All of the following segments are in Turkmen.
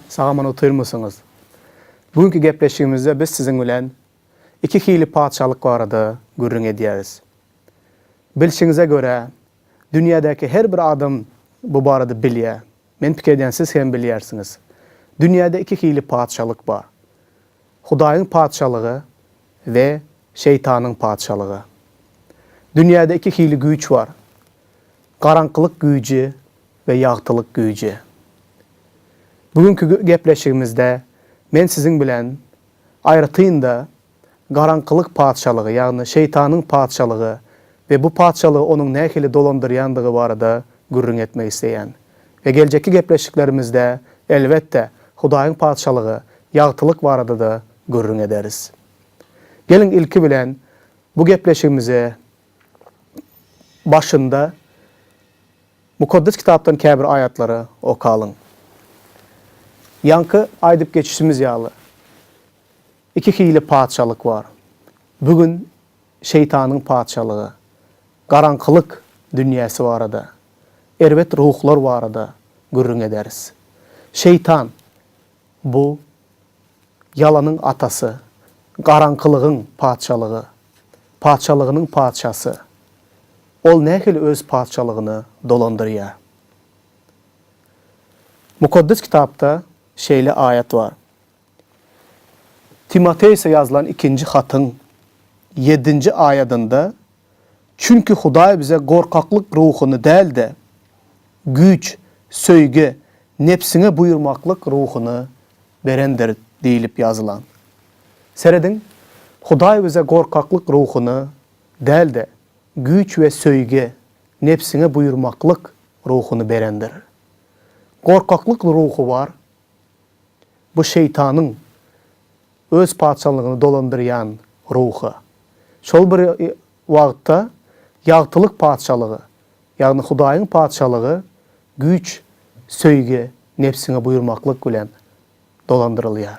Sag-aman otyrmysyňyz? Bu günki gepleşigimizde biz siziň bilen iki hili patyşalyk barada gürrüň edýäris. Bilşiňize görä, dünýädäki her bir adam bu barada bilýär. Men pikir edýän siz hem bilýärsiňiz. Dünýäde iki hili patyşalyk bar. Hudaýyň patyşalygy we şeýtanyň patyşalygy. Dünýäde iki hili güýç bar. Garaňkylyk güýji we ýagtylyk güýji. Bu günki gepleşigimizde men siziň bilen aýratyn-da garaňkylyk patyşalygy, ýagny şeýtanyň patyşalygy we bu patyşalygy onuň nähili dolandyrýandygy barada gürrüň etmek isleýän. We geljekki gepleşiklerimizde, elbetde, Hudaýyň Patyşalygy, ýagtylyk barada-da gürrüň ederis. Geliň, ilki bilen, bu gepleşigimize başynda Mukaddes Kitapdan käbir aýatlary okalyň. Ýaňky aýdyp geçişimiz ýaly, iki hili patyşalyk bar. Bu gün şeýtanyň patyşalygy, garaňkylyk dünýäsi barada, erbet ruhlar barada gürrüň ederis. Şeýtan, bu ýalanyň atasy, garaňkylygyň patyşalygy, patyşalygynyň patyşasy. Ol nähili öz patyşalygyny dolandyrýar? Mukaddes Kitapda şeýle aýat bar. Timoteose ýazylan ikinji hatyň ýedinji aýadynda, Çünki Hudaý bize gorkaklyk ruhuny däl-de, güýç, söýgi, nebsiňe buýurmaklyk ruhuny berendir diýlip ýazylan. Serediň, Hudaý bize gorkaklyk ruhuny däl-de, güýç we söýgi, nebsiňe buýurmaklyk ruhuny berendir. Gorkaklyk ruhy bar, Bu şeýtanyň öz patyşalygyny dolandyrýan ruhy. Şol bir wagtda ýagtylyk patyşalygy, ýagny Hudaýyň patyşalygy güýç, söýgi, nebsiňe buýurmaklyk bilen dolandyrylýar.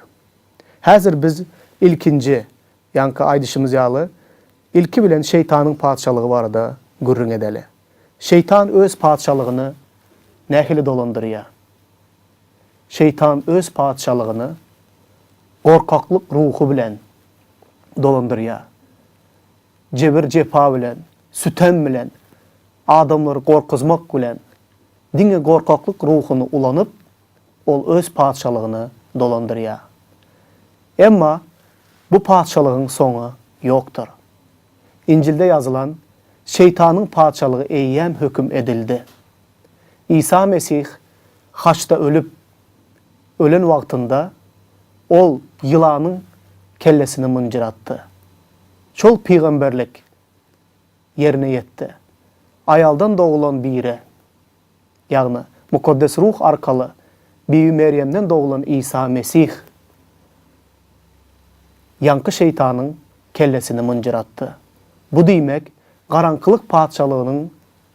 Häzir biz ilkinji, ýaňky aýdyşymyz ýaly, ilki bilen şeýtanyň patyşalygy barada gürrüň edeli. Şeýtan öz patyşalygyny nähili dolandyrýar? Şeýtan öz patyşalygyny gorkaklyk ruhy bilen dolandyrýar. Jebir-jepa bilen, sütem bilen, adamlary gorkuzmak bilen, diňe gorkaklyk ruhuny ulanyp, ol öz patyşalygyny dolandyrýar. Emma bu patyşalygyň soňy ýokdur. Injilde ýazylan, Şeýtanyň patyşalygy eýýäm höküm edildi. Isa Mesih haçda ölüp, ölen wagtynda Ol ýylanyň kellesini mynjyratdy. Şol pygamberlik ýerine ýetdi. Aýaldan doglan biri, ýagny Mukaddes Ruh arkaly Bibi Merýemden doglan Isa Mesih ýaňky şeýtanyň kellesini mynjyratdy. Bu diýmek, garaňkylyk patyşalygynyň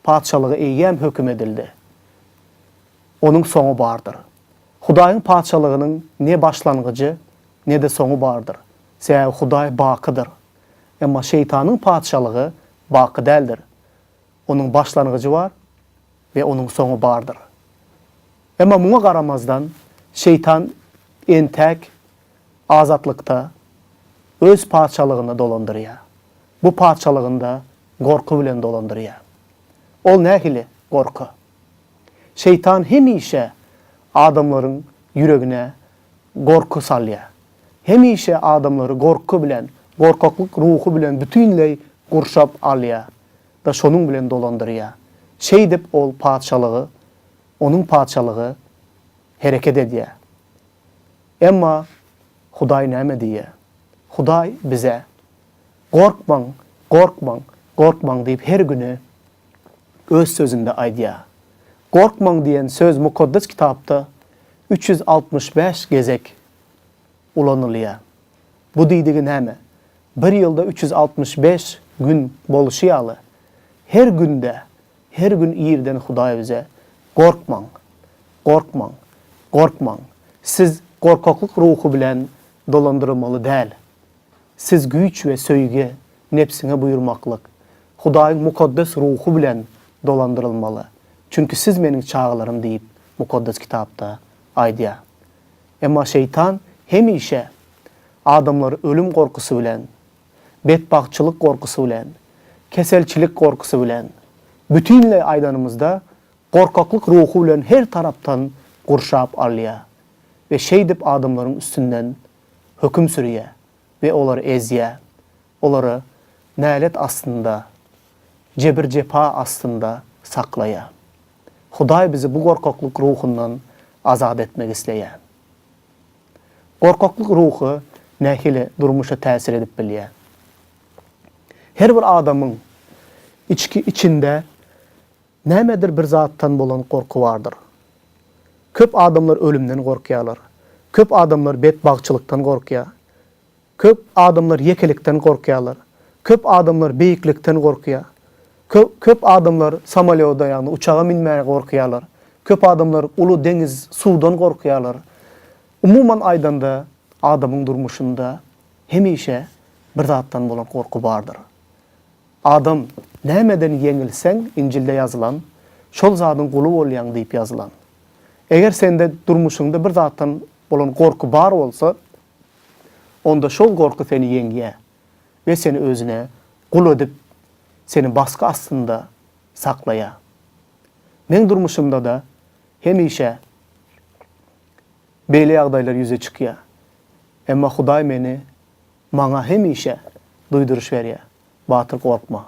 Patyşalygy eýýäm höküm edildi. Onuň soňy bardyr. Hudaýyň Patyşalygynyň ne başlangyjy, ne-de soňy bardyr. Sebäbi Hudaý bakydyr. Emma şeýtanyň patyşalygy baky däldir. Onuň başlangyjy bar we onuň soňy bardyr. Emma muňa garamazdan, şeýtan entäk azatlykda öz patyşalygyny dolandyrýar. Bu patyşalygynda gorky bilen dolandyrýar. Ol nähili gorky? Şeýtan hemişe adamlaryň ýüregine gorky salýar. Hemişe adamlary gorky bilen, gorkaklyk ruhy bilen bütinleý gurşap alýar we şonuň bilen dolandyrýar. Şeýdip ol patyşalygy, onuň patyşalygy hereket edýär. Emma Hudaý näme diýýär? Hudaý bize, Gorkmaň, gorkmaň, gorkmaň diýip her güni Öz Sözünde aýdýar. Gorkmaň diýen söz Mukaddes Kitapda 365 gezek ulanylýar. Bu diýdigi näme? Bir ýylda 365 gün boluşy ýaly, her günde, her gün irden Hudaý bize, Gorkmaň, gorkmaň, gorkmaň. Siz gorkaklyk ruhy bilen dolandyrylmaly däl. Siz güýç we söýgi, nebsiňe buýurmaklyk, Hudaýyň Mukaddes Ruhy bilen dolandyrylmaly, çünki siz Meniň çagalarym diýip, Mukaddes Kitapda aýdýar. Emma şeýtan hemişe adamlary ölüm gorkusy bilen, betbagtçylyk gorkusy bilen, keselçilik gorkusy bilen, bütinleý aýdanymyzda, gorkaklyk ruhy bilen her tarapdan gurşap alýar we şeýdip adamlaryň üstünden höküm sürýär we olary ezýär, olary nälet astynda, jebir-jepa astynda saklaýar. Hudaý bizi bu gorkaklyk ruhundan azat etmek isleýär. Gorkaklyk ruhy nähili durmuşa täsir edip bilýär? Her bir adamyň içki içinde nämedir bir zatdan bolan gorky bardyr. Köp adamlar ölümden gorkýarlar. Köp adamlar betbagtçylykdan gorkýar. Köp adamlar ýekelikden gorkýarlar. Köp adamlar beýiklikden gorkýar. Köp adamlar samolýoda, ýagny uçaga münmäge gorkýarlar. Köp adamlar uly deňiz, suwdan gorkýarlar. Umuman aýdanda, adamyň durmuşynda hemişe bir zatdan bolan gorky bardyr. Adam, nämeden ýeňilseň, Injilde ýazylan, şol zadyň guly bolýaň diýip ýazylan. Eger sende durmuşyňda bir zatdan bolan gorky bar bolsa, onda şol gorky seni ýeňýär we seni özüne gul edip, seni basgy astynda saklaýar. Meň durmuşymda-da hemişe beýle ýagdaýlar ýüze çykýar. Emma Hudaý meni, maňa hemişe duýduryş berýär, Batyr gorkma.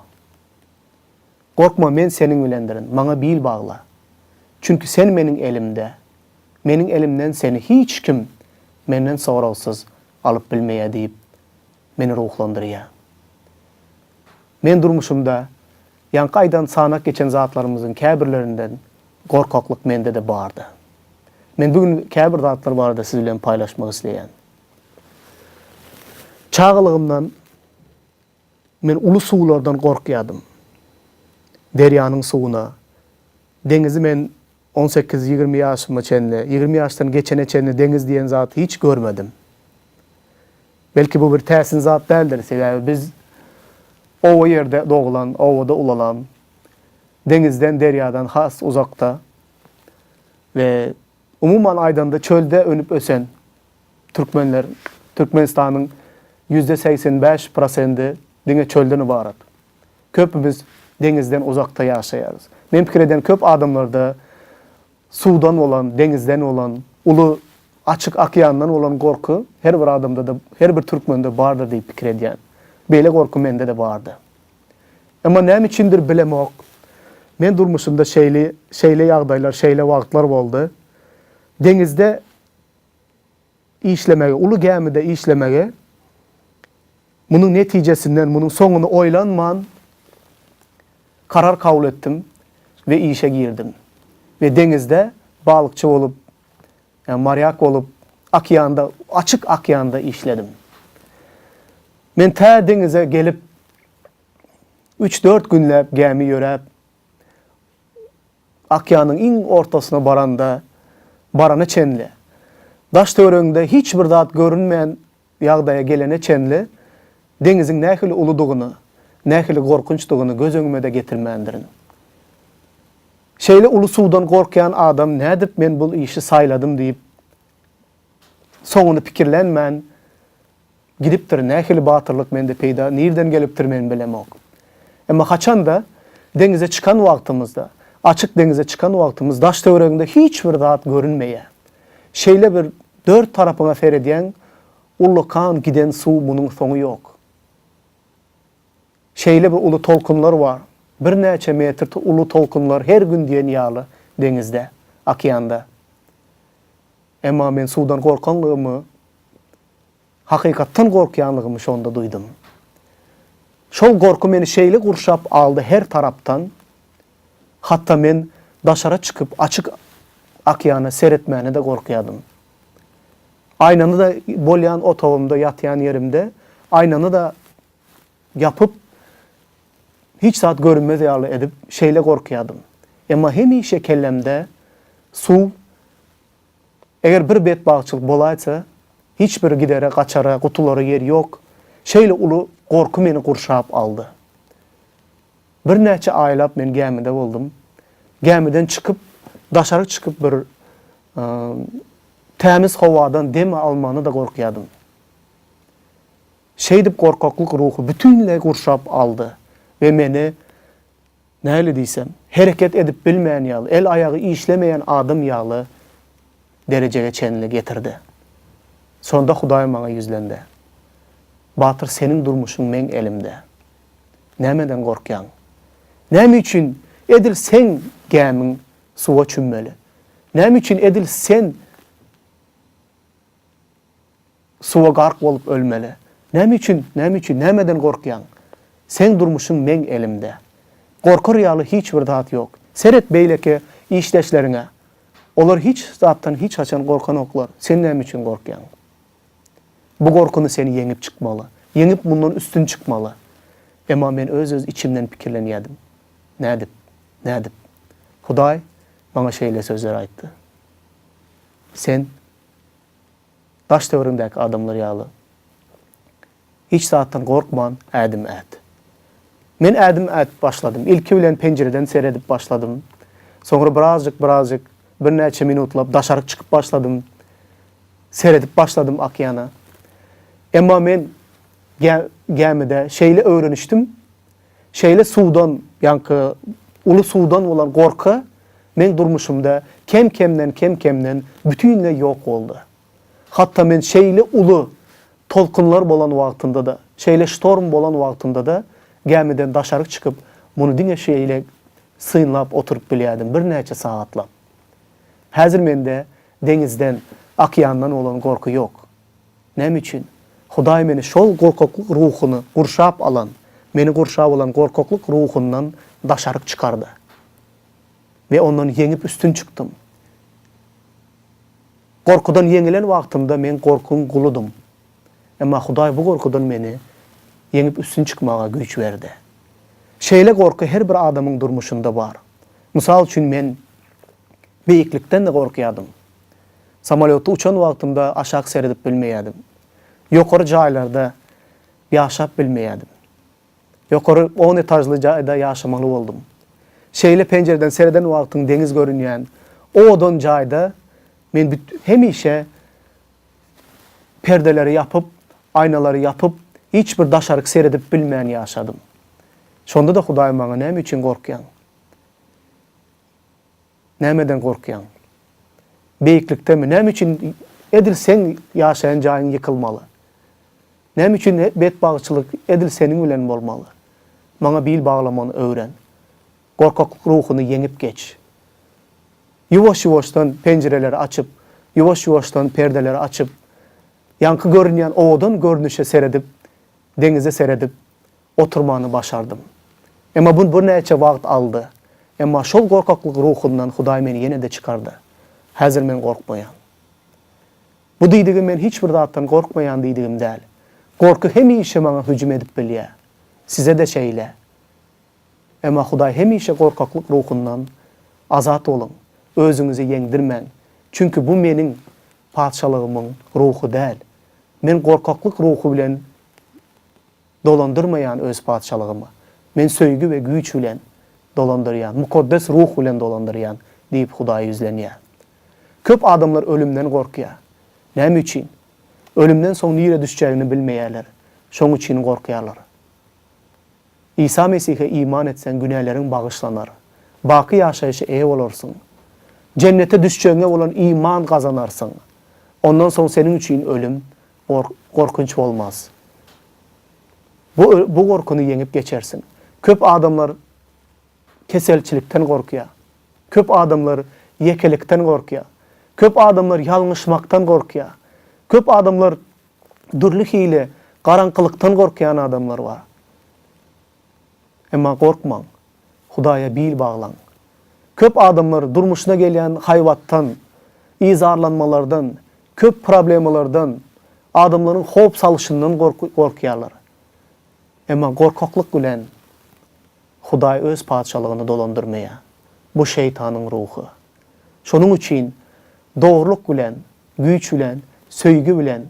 Gorkma, men seniň bilendirin, maňa bil bagla. Çünki sen meniň elimde, meniň elimden seni hiç kim menden soragsyz alyp bilmeýär diýip, meni ruhlandyrýar. Men durmuşymda ýaňky aýdan sanak geçen zatlarymyzyň käbirlerinden gorkaklyk mende-de bardy. Men bu gün käbir zatlar barada siz bilen paýlaşmak isleýän. Çagalygymdan Men uly suwlardan gorkýardym. Derýanyň suwuna. Deňizi men on sekiz-ýigrimi ýaşyma çenli, ýigrimi ýaşdan geçene çenli deňiz diýen zady hiç görmedim. Belki bu bir täsin zat däldir, sebäbi biz oba ýerde doglan, obada ulalan, deňizden, derýadan has uzakda we umuman aýdanda çölde önüp-ösen Türkmenler, Türkmenistanyň 85% prosendi diňe çölden ybarat. Köpümiz deňizden uzakda ýaşaýarys. Men pikir edýän köp adamlarda suwdan bolan, deňizden bolan, uly açyk okeandan bolan gorky her bir adamda-da, her bir türkmende bardyr diýip pikir edýän. Beýle gorky mende-de bardy. Emma näme üçindir bilemok, men durmuşymda şeýle, şeýle ýagdaýlar, şeýle wagtlar boldy. Deňizde işlemegi, uly gämide işlemegi, munuň netijesinden, munuň soňuny oýlanman karar kabul etdim we işe girdim. We deňizde balykçy bolup, ýagny morýak bolup, okeanda, açyk okeanda işledim. Men tä deňize gelip, üç-dört günläp gämi ýöräp, Okeanyň iň ortasyna baranda, barana çenli, daş-töweregiňde hiç bir zat görünmeýän ýagdaýa gelene çenli deňiziň nähili uludygyny, nähili gorkunçdygyny göz öňüme-de getirmändirin. Şeýle uly suwdan gorkýan adam nädip men bul işi saýladym diýip, soňuny pikirlenmän, Gidipdir, nähili batyrlyk mende peýda, nirden gelipdir men bilemok. Emma haçanda deňize çykan wagtymyzda, açyk deňize çykan wagtymyz daş-töweregiňde hiç bir zat görünmeýär. Şeýle bir dört tarapyňa seredýäň, ullakan giden suw munuň soňy ýok. Şeýle bir uly tolkunlar bar, birnäçe metr uly tolkunlar her gün diýen ýaly deňizde, okeanda. Emma men suwdan gorkanlygymy Hakykatdan gorkýanlygymy şonda duýdum. Şol gorky meni şeýle gurşap aldy her tarapdan, hatda men daşara çykyp açyk okeana seretmäne-de gorkýardym. Aýnany-da bolýan otagymda ýatýan ýerimde aýnany-da ýapyp hiç zat görünmez ýaly edip şeýle gorkýardym. Emma hemişe kellämde suw Eger bir betbagtçylyk bolaýsa, hiç bir gidere, gaçara, gutulara ýer ýok. Şeýle uly gorky meni gurşap aldy. Birnäçe aýlap men gämide boldum. Gämiden çykyp, daşary çykyp bir. Tämiz howadan dem almana-da gorkýadym. Şeýdip gorkaklyk ruhy bütinleý gurşap aldy we meni, nähili diýsem, hereket edip bilmeýän ýaly, el-aýagy işlemeýän adam ýaly derejege çenli getirdi. Şonda Hudaý maňa ýüzlendi, Batyr, seniň durmuşyň meň elimde. Nämeden gorkýaň? Näme üçin edil seň gämiň suwa çümmeli? Näme üçin edil sen Suwa gark bolup ölmeli. Näme üçin, näme üçin, nämeden gorkýaň? Seň durmuşyň meň elimde. Gorkar ýaly hiç bir zat ýok. Seret beýleki işdeşleriňe. Olar hiç zatdan hiç haçan gorkanoklar. Sen näme üçin gorkýaň? Bu gorkyny sen ýeňip çykmaly. Ýeňip mundan üstün çykmaly. Emma men öz-öz içimden pikirlenýädim. Nädip? Nädip? Hudaý maňa şeýle sözler aýtdy. Sen Daş-töweregiňdäki adamlar ýaly hiç zatdan gorkman ädim ät. Men ädim ädip başladym. Ilki bilen penjireden seredip başladym. Soňra birazjyk-birazjyk, birnäçe minutlap daşaryk çykyp başladym. Seredip başladym okeana. Emma men gämide şeýle öwrenişdim, şeýle suwdan, ýaňky uly suwdan bolan gorky meň durmuşymda kem-kemden, kem-kemden bütinleý ýok boldy. Hatda men şeýle uly tolkunlar bolan wagtynda-da, şeýle ştorm bolan wagtynda-da gämiden daşaryk çykyp, muny diňe şeýle synlap oturyp bilýärdim birnäçe sagatlap. Häzir mende deňizden, okeandan bolan gorky ýok. Näme üçin? Hudaý meni şol gorkaklyk ruhuny gurşap alan, meni gurşap alan gorkaklyk ruhundan daşaryk çykardy. We ondan ýeňip üstün çykdym. Gorkudan ýeňilen wagtymda men gorkyň guludym. Emma Hudaý bu gorkudan meni ýeňip üstün çykmaga güýç berdi. Şeýle gorky her bir adamyň durmuşynda bar. Mysal üçin men beýiklikden-de gorkýardym. Samolýotda uçan wagtymda aşak seredip bilmeýärdim. Ýokary jaýlarda ýaşap bilmeýärdim. Ýokary on etažly jaýda ýaşamaly boldum. Şeýle penjireden sereden wagtyň deňiz görünýän owadan jaýda men hemişe perdeleri ýapyp, aýnalary ýapyp, hiç bir daşaryk seredip bilmän ýaşadym. Şonda-da Hudaý maňa näme üçin gorkýaň? Nämeden gorkýaň? Beýiklikdemi? Näme üçin edil seň ýaşaýan jaýyň ýykylmaly? Näme üçin betbagtçylyk edil seniň bilen bolmaly? Maňa bil baglamany öwren. Gorkaklyk ruhuny ýeňip geç. Ýuwaş-ýuwaşdan penjireleri açyp, ýuwaş-ýuwaşdan perdeleri açyp, ýaňky görünýän owadan görnüşe seredip, deňize seredip, oturmany başardym. Emma bu birnäçe wagt aldy. Emma şol gorkaklyk ruhundan Hudaý meni ýene-de çykardy. Häzir men gorkmaýan. Bu diýdigim men hiç bir zatdan gorkmaýan diýdigim däl. Gorky hemişe maňa hüjüm edip bilýär. Size-de şeýle. Emma Hudaý hemişe gorkaklyk ruhundan azat boluň, özüňizi ýeňdirmäň, çünki bu meniň Patyşalygymyň ruhy däl. Men gorkaklyk ruhy bilen Dolandyrmaýan öz patyşalygymy. Men söýgi we güýç bilen dolandyrýan, Mukaddes Ruh bilen dolandyrýan, diýip Hudaý ýüzlenýär. Köp adamlar ölümden gorkýar. Näme üçin? Ölümden soň nirä düşjegini bilmeýärler. Şoň üçin gorkýarlar. Isa Mesihe iman etseň günäleriň bagyşlanar. Baky ýaşaýşa eýe bolarsyň. Jennete düşjegiňe bolan iman gazanarsyň. Ondan soň seniň üçin ölüm gorkunç bolmaz. Bu bu gorkyny ýeňip geçersiň. Köp adamlar keselçilikden gorkýar. Köp adamlar ýekelikden gorkýar. Köp adamlar ýalňyşmakdan gorkýar. Köp adamlar dürli hili garaňkylykdan gorkýan adamlar bar. Emma gorkmaň. Hudaýa bil baglaň. Köp adamlar durmuşyna gelýän haýbatdan, yzarlanmalardan, köp problemalardan, adamlaryň howp salyşyndan gorkýarlar. Emma gorkaklyk bilen Hudaý öz patyşalygyny dolandyrmaýar. Bu şeýtanyň ruhy. Şonuň üçin dogrulyk bilen, güýç bilen, söýgi bilen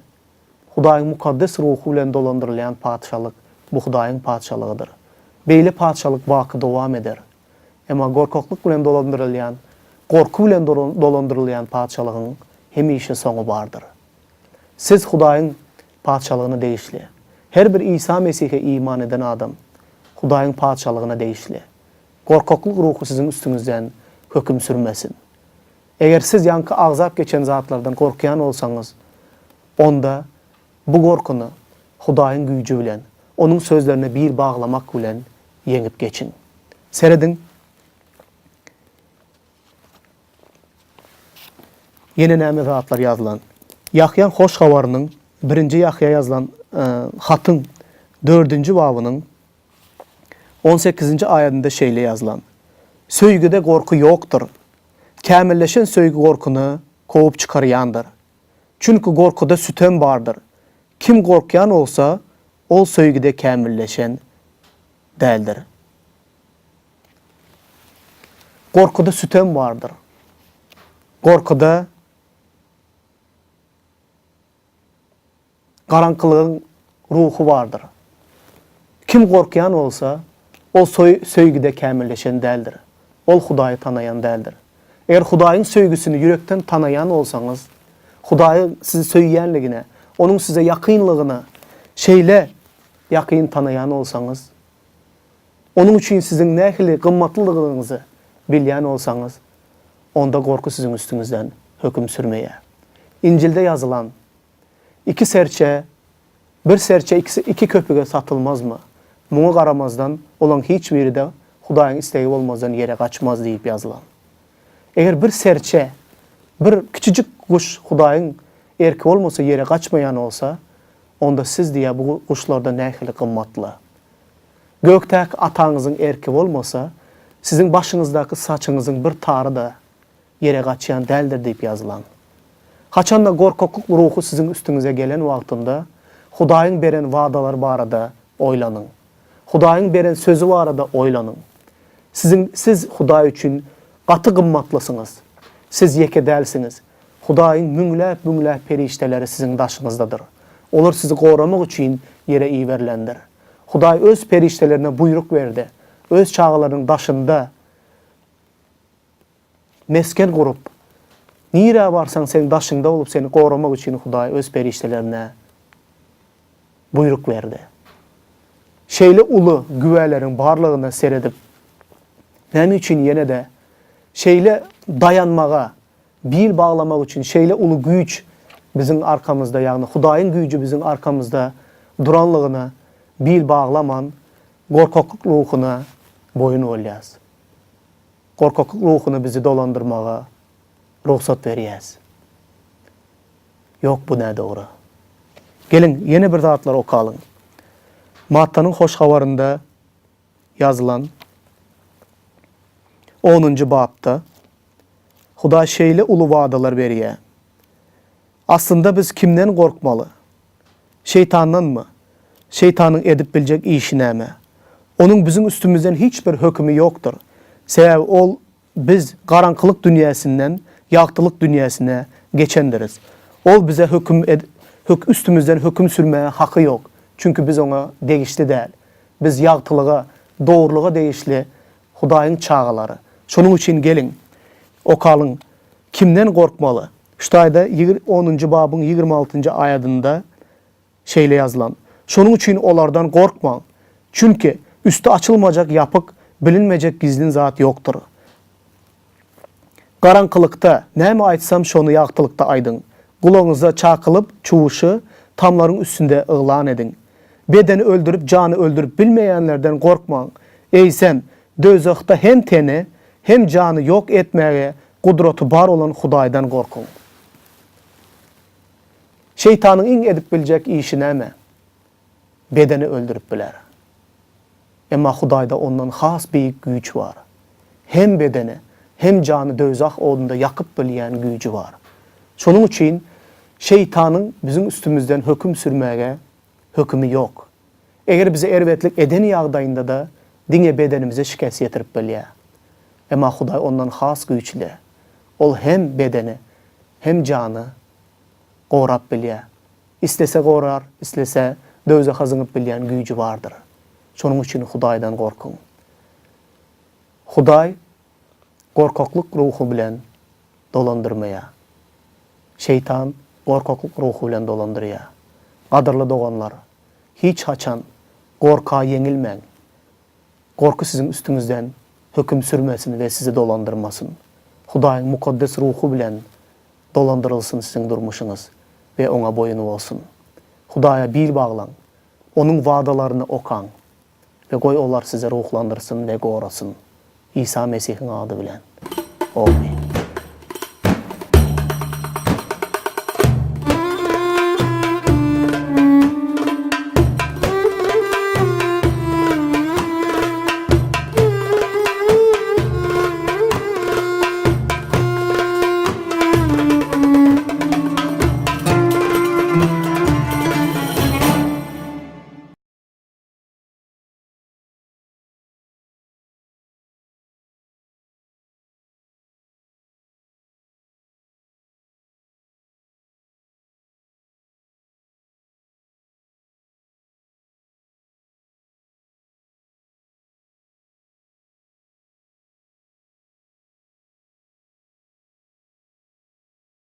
Hudaýyň mukaddes ruhy bilen dolandyrylýan patyşalyk, bu Hudaýyň patyşalygydyr. Beýle patyşalyk baky dowam eder. Emma gorkaklyk bilen dolandyrylýan, gorky bilen dolandyrylýan patyşalygyň. hemişe soňy bardyr. Siz Hudaýyň Patyşalygyna degişli. Her bir Isa Mesihe iman eden adam Hudaýyň Patyşalygyna degişli. Gorkaklyk ruhy siziň üstüňizden höküm sürmesin. Eger siz ýaňky agzap geçen zatlardan gorkýan bolsaňyz, onda bu gorkyny Hudaýyň güýji bilen, Onuň sözlerine bil baglamak bilen ýeňip geçiň. Serediň, ýene näme zatlar ýazylan. Ýahýaň Hoş Habarynyň, birinji Ýahýa ýazylan hatyň dördünji babynyň On sekizinji aýadynda şeýle ýazylan, Söýgüde gorky ýokdur. Kämilleşen söýgi gorkyny kowup çykarýandyr. Çünki gorkuda sütem bardyr. Kim gorkýan bolsa, ol söýgüde kämilleşen däldir. Gorkuda sütem bardyr. Gorkuda Garaňkylygyň ruhy bardyr. Kim gorkýan bolsa, ol söýgüde kämilleşen däldir. Ol Hudaýy tanaýan däldir. Eger Hudaýyň söýgüsini ýürekden tanaýan bolsaňyz, Hudaýyň sizi söýýänligine, Onuň size ýakynlygyny şeýle ýakyn tanaýan bolsaňyz, Onuň üçin siziň nähili gymmatlydygyňyzy bilýän bolsaňyz, onda gorky siziň üstüňizden höküm sürmeýär. Injilde ýazylan, Iki serçe, bir serçe ikisi iki köpüge satylmazmy? Muňa garamazdan, olaň hiç biri-de Hudaýyň islegi bolmazdan ýere gaçmaz diýip ýazylan. Eger bir serçe, bir kiçijik guş Hudaýyň erki bolmasa ýere gaçmaýan bolsa, onda siz diýýär bu guşlardan nähili gymmatly. Gökdäki Ataňyzyň erki bolmasa, siziň başyňyzdaky saçyňyzyň bir tary-da ýere gaçýan däldir diýip ýazylan. Haçanda gorkaklyk ruhy siziň üstüňize gelen wagtynda, Hudaýyň beren wadalary barada oýlanyň. Hudaýyň beren sözi barada oýlanyň. Siziň siz Hudaý üçin gaty gymmatlysyňyz. Siz ýeke dälsiňiz. Hudaýyň müňläp-müňläp perişdeleri siziň daşyňyzdadyr. Olar sizi goramak üçin ýere iberilendir. Hudaý öz perişdelerine buýruk berdi, öz çagalarynyň daşynda Mesgen gurup, nirä barsaň seň daşyňda bolup seni goramak üçin Hudaý öz perişdelerine buýruk berdi. Şeýle uly güwäleriň barlygyna seredip, näme üçin ýene-de şeýle daýanmaga, bil baglamak üçin şeýle uly güýç biziň arkamyzda, ýagny Hudaýyň güýji biziň arkamyzda duranlygyna bil baglaman, gorkaklyk ruhuna boýun bolýas. Gorkaklyk ruhuny bizi dolandyrmaga rugsat berýäs. Ýok bu nädogry. Geliň ýene bir zatlar okalyň. Mattanyň hoş habarynda ýazylan onunjy bapda Hudaý şeýle uly wadalar berýär. Aslynda biz kimden gorkmaly? Şeýtandanmy? Şeýtanyň edip biljek işi näme? Onuň biziň üstümizden hiç bir hökümi ýokdur. Sebäbi ol biz garaňkylyk dünýäsinden ýagtylyk dünýäsine geçendiris. Ol bize höküm ed hök üstümizden höküm sürmäge haky ýok. Çünki biz oňa degişli däl. Biz ýagtylyga, dogrulyga degişli Hudaýyň çagalary. Şonuň üçin geliň, okalyň, Kimden gorkmaly? Şu taýda ýigr onunjy babyň 26-njy aýadynda şeýle ýazylan, Şonuň üçin olardan gorkmaň. Çünki üsti açylmajak ýapyk, bilinmejek gizlin zat ýokdur. Garaňkylykda näme aýtsam, şony ýagtylykda aýdyň. Gulagyňyza çakylyp, çuwuşy tamlaryň üstünde yglan ediň. Bedeni öldürip, jany öldürip bilmeýänlerden gorkmaň. Eýsem, döwzahda hem teni, hem jany ýok etmäge gudraty bar bolan Hudaýdan gorkuň. Şeýtanyň iň edip biljek işi näme? Bedeni öldürip biler. Emma Hudaýda ondan has beýik güýç bar. Hem bedeni, hem jany döwzah odunda ýakyp bilýän güýji bar. Şonuň üçin şeýtanyň biziň üstümizden höküm sürmäge hökümi ýok. Eger bize erbetlik eden ýagdaýynda-da diňe bedenimize şikes ýetirip bilýär. Emma Hudaý ondan has güýçli. Ol hem bedeni, hem jany gorap bilýär. Islese gorar, islese döwzaha zyňyp bilýän güýji bardyr. Şonuň üçin Hudaýdan gorkuň. Hudaý gorkaklyk ruhy bilen dolandyrmaýar. Şeýtan gorkaklyk ruhy bilen dolandyrýar. Gadyrly doganlar, hiç haçan gorka ýeňilmäň. Gorky siziň üstüňizden höküm sürmesin we sizi dolandyrmasyn. Hudaýyň Mukaddes Ruhy bilen dolandyrylsyn siziň durmuşyňyz we Oňa boýun bolsun. Hudaýa bil baglaň, Onuň wadalaryny okaň we goý olar sizi ruhlandyrsyn we gorasyn. Isa Mesihiň ady bilen. Omyn.